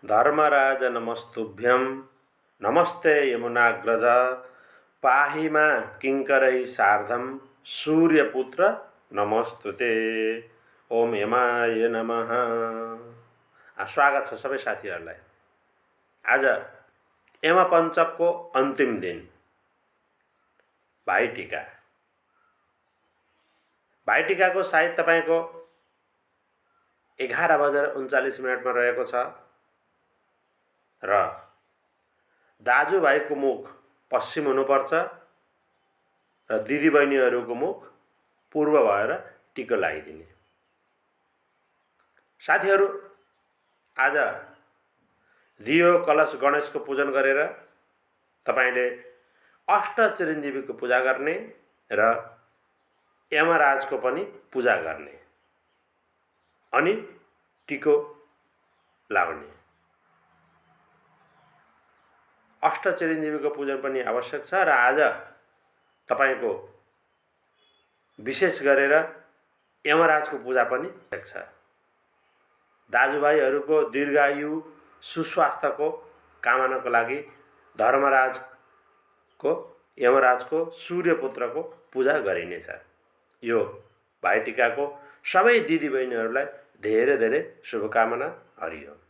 धर्मराज नमस्तुभ्यं नमस्ते यमुनाग्रज पाहि मा किङ्करै सार्धं सूर्यपुत्र नमस्तुते। ओम यमाय नमः। स्वागत छ सबै साथीहरूलाई। आज यम पञ्चकको अन्तिम दिन भाइटिका। भाइटिकाको सायद तपाईको 11:39 मा रहेको छ र दाजुभाइको मुख पश्चिम हुनुपर्छ र दिदीबहिनीहरूको मुख पूर्व भएर टिको लगाइदिने। साथीहरू, आज दियो कलश गणेशको पूजन गरेर तपाईले अष्ट चिरञ्जीवीको पूजा गर्ने र यमराजको पनि पूजा गर्ने अनि टिको लाउने। अष्ट चिरञ्जीवीको पूजन पनि आवश्यक छ र आज तपाईको विशेष गरेर यमराजको पूजा पनि आवश्यक छ। दाजुभाइहरूको दीर्घायु सुस्वास्थ्यको कामनाको लागि यमराजको सूर्यपुत्रको पूजा गरिनेछ। यो भाइटिकाको सबै दिदीबहिनीहरूलाई धेरै धेरै शुभकामना। हरिओम।